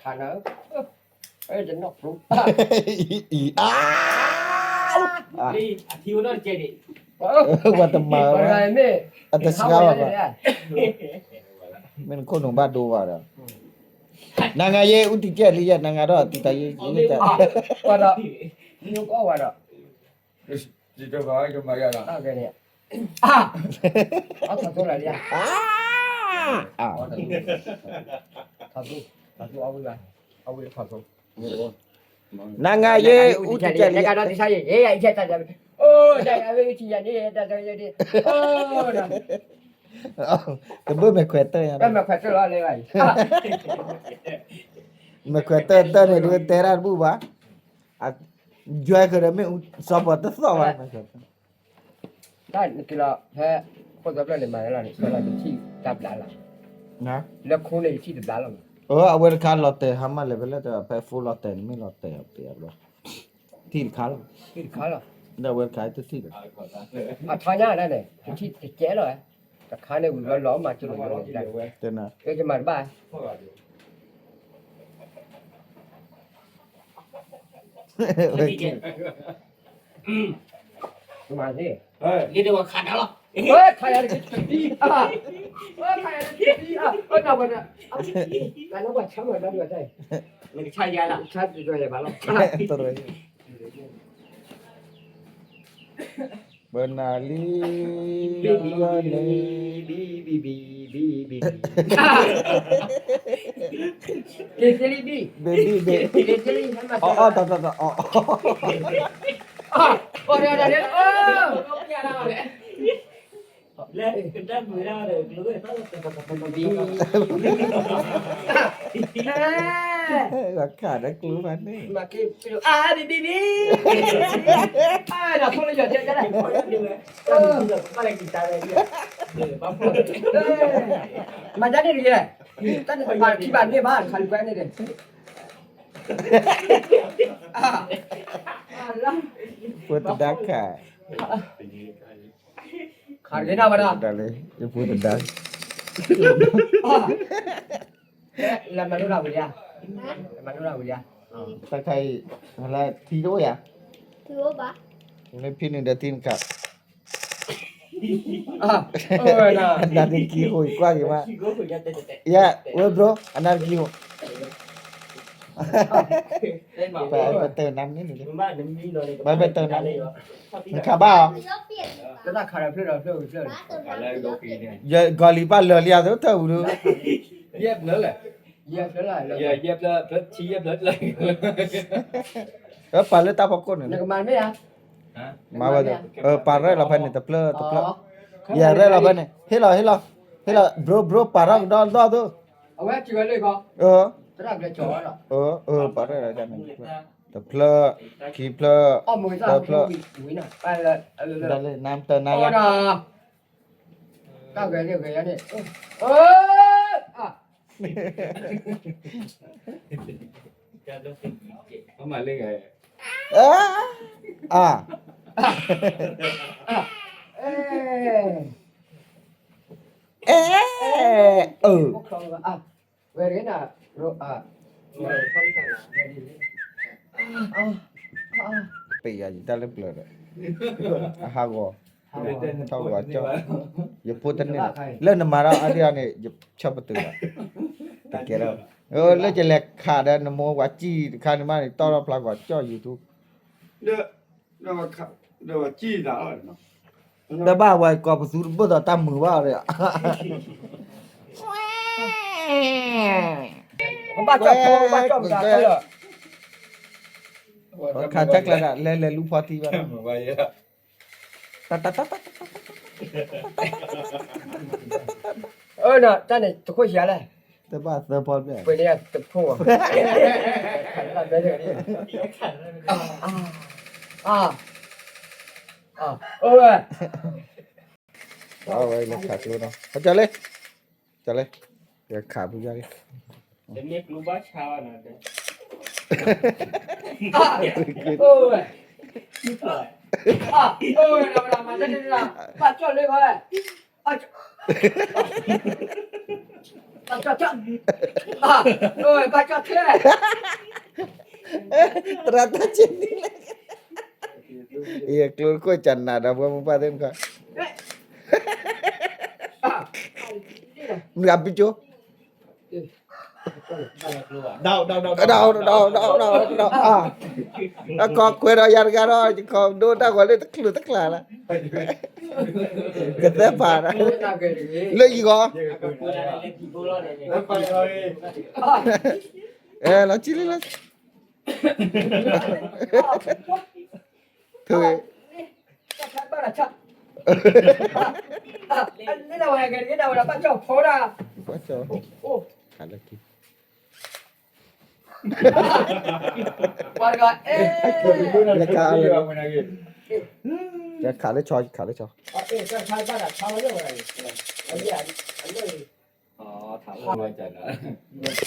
ပှၤဖးနၤဧၢ, ယနီၣ်ဖျိ, အံၤ အါ, အထံဝဲနီၣ်တကဲးန့ၣ်, ပှၤတမၤဝဲ, အတဆှါဘၣ်ဘၣ်, မ့ၢ်နခိၣ်နူာ်ဘၣ်ဒိဘၣ်ဒီး, နၤငါယဲအူတံၢ်ကဲးလံယဲ နၤငါဒီးတံၢ်တၢ်ယဲ, ဒီး နၤငါယဲအူတံၢ်ကဲးလံယဲ, တဘၣ်မဲာ်ခွဲးတၢၢ်ညါ, မဲာ်ခွဲးတၢၢ်တၢၢ်န့ၣ် ဒ်တဲတၢ်တဘူၣ်ဘၣ်, ယွဲဃုာ်ဒီးမ့ၣ်အူစီၤပီၤတသီၣ်ဘၣ်, တၢ်နက့ၤလီၤ ဖဲ ခိၣ်သၢဖျၢၣ်န့ၣ်မၤလီၤန့ၣ် ဆၢလီၤယထံၣ်တၢ်ဘျးလီၤ, လၢခိန့ၣ်ယထံၣ်တဘျးလီၤ အဝဲတခါလီၤတဲာ်ဟါမၢ်လဲၣ် ဖဲလဲၣ်တဖဲ phone လီၤတဲာ်န့ၣ် မ့ၢ်လီၤတဲာ်အပျံၤဘျီ ထံၣ်တခါလီၤ, ထံၣ်တခါလီၤ, ဒီးအဝဲတခါတထံၣ်ဒီး အထါညါဒၣ်န့ၣ် တထံၣ်တကဲလီၤ, တခါန့ၣ်ဝံၤဘျီလီၤမၤကလိာ်ယိာ်န့ၣ်, ယမၤတဘၣ် မၤန့ၣ်, လံဒဝခါဒါလီၤ, ခါယၤတက့ၢ်, ခါယၤတက့ၢ်, နဝဲဒၣ်, နဝဲဆါမၤဒါဒ်ဝဲတၢ်အံၤ, နကဆါယၤလီၤ, ဆါယၤဘၣ်လီၤ, ဘၢနၤလံ, ဘံဘံဘံဘံဘံဘံဘံဘံဘံ, ဘံဘံဘံ, ဘံဘံဘံ, အီၣ်အီၣ်တၢ်တၢ်တၢ်အီၣ်အီၣ်, အီၣ်ဒီးဒီးဒီး, လၢကတၢၢ်မုာ်ဒၣ်ဒီး ကျိဝဲၢ် ခးဒီးကျိဖးန့ၣ်, ဘံဘံဘံ, ဒီးဖိလၢယီၤတဲဒၣ်, မၤဒ်န့ၣ်တက့ၢ်, တၢ်န့ၣ်ပှၤခံဘၣ်န့ၢ်ဘၣ် တခါလံၤကွဲန့ၣ်ဒီး, ဖိတဒါခး, ခးက့ၤနၤဘၣ်ဒီး, ဒ်လၢယဖိတဒါ, လၢမၤဒိၣ်တၢ်ဝံၤလံ, လၢမၤဒိၣ်တၢ်ဝံၤလံ, တၢ်ခါအံၤ, လၢထံတအိၣ်ယၤ, မ့ၢ်ဖံနုာ်ဒီးထံနခး အနၢ်တကံဃိကွၢ်က့ၤမး, ယဝဲဘျီ အနၢ်တကံဃိ, ပတၢၢ်နၢ်န့ၣ်န့ၣ်, ပတၢၢ်နၢ်န့ၣ်, နခးဘၣ်အီၤ, ဂီၤလံၤဘၣ်လၢာ်လံအသိးတၢ်ဝံၤဒု, ယဲၢ်ဖျၢၣ်လဲၣ်, ယဲၢ်ဖျၢၣ်, ပာ်လၢတၢ်ဖီခိၣ်န့ၣ်, မၤဝဲ, ပာ်ရဲၣ်လီၤဖဲန့ၣ် တဖျၢၣ်တဖျၢၣ်, ယဲၢ်ရဲၣ်လီၤဖဲန့ၣ် ဟ့ၣ်လီၤ ဟ့ၣ်လီၤ, ဟ့ၣ်လီၤ bro bro ပာ်ထီၣ်ကဒီးဒီသိး, ပာ်ရဲၣ်လီၤန့ၣ်, တဖျၢၣ်, ခံဖျၢၣ်, သၢဖျၢၣ်, ဒ်လၢနၤတၢ်နၤယၤ တၢ်ဂဲၤန့ၣ်ဂဲၤယၤန့ၣ်, မၤလၢဂဲၤ, အါ, အဲ, အၢ, ဝဲရနၤ, ပယၤယတၢ်လၢပျၢၤဒီး, အဟးဂီၤ, ထီၣ်ဂီၤကၠီၣ်, ယဖိတန့ၢ်လီၤ, လၢနမၤထီၣ်အါဒံအါန့ၣ် ယဆီၣ်ပတုာ်လီၤ, တကဲလၢ, လၢယလဲၤခးဒီးနမိၢ်ဝၤစံၣ်တခါန့ၣ်မးန့ၣ် တီၢ်ထီၣ်ဖျါဂီၤကၠီၣ် YouTube ဒီးဘၣ်ဝဲ ကီၢ်ပသူတဘၣ်သိးတၢ်မုာ်ဘၣ်ဒီး, ဘၣ်ကီၢ်ဖိ ဘၣ်ကီၢ်ပသးလီၤ, ခးဆါကျါဒၣ် လဲၤလဲၤလူဖီသံဘၣ်, တၢ်န့ၣ် တခိၣ်ဆံးလဲၣ်, တဘၣ်သၢဖီဘျဲၣ်, ပှ့ၤန့ၢ်တခိၣ်, အဝဲ အဝဲလဲၤခးကျိနီၤ, ကၢ်လၢ, ကၢ်လၢ, လဲၤခးပူၤယါလံ, တမ့ၢ်ကျိဘၣ်ဆါဘၣ်နီၤ, ဘၣ်ကီၢ်လၢဘၣ်, ဘၣ်ကီၢ်, ဘၣ်ကီၢ်ထဲ, သရၣ်တၢ်ဆံးန့ၣ်လဲၣ်, ယကျိတခိၣ်ကနၤဒီးပှၤမိၢ်ပှၢ်သ့ၣ်တခါ, မုၢ်အဘျုးကၠိ, ဒီး, ဒီး, ဒီး, ဒီး, ဒီး, အကီၢ်ခွဲးဒီးယၤတဂၤဒီး ယခီဒိတၢ်ဂီၤလၢတချုးတကျါလၢ, ကသဲဖး, လၢယဂီၢ်, လီၤဆံလံလီၤ, ထု, ဘၣ်ကီၢ်, ခးလၢဆီ, ခးလၢဆီ, ခးလၢဆီ, ခးလၢဆီ, ခးလၢဆီ, ခးလၢဆီ, ခးလၢဆီ, ခးလၢဆီ, ခးလၢဆီ, ခးလၢဆီ, ခးလၢဆီ, ခးလၢဆီ, ခးလၢဆီ,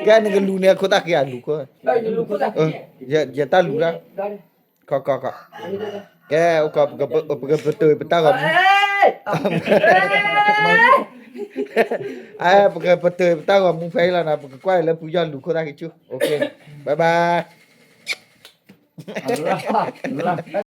ကဲ နကလူၤန့ၣ် အခိၣ်သၣ်ဃံအလူၤခိၣ်, ယတၢ်လူၤဒၣ်, ခီခီခီ, ကဲ ပကပတုာ်ပတၢ်ဂီၤမူ, အဲ ပကပတုာ်ပတၢ်ဂီၤမူဖဲအံၤလီၤနီၤ, ပကကွၢ်လၢဖုယီၢ်လူၤခိၣ်သၣ်ဃံဆူ, OK, bye bye.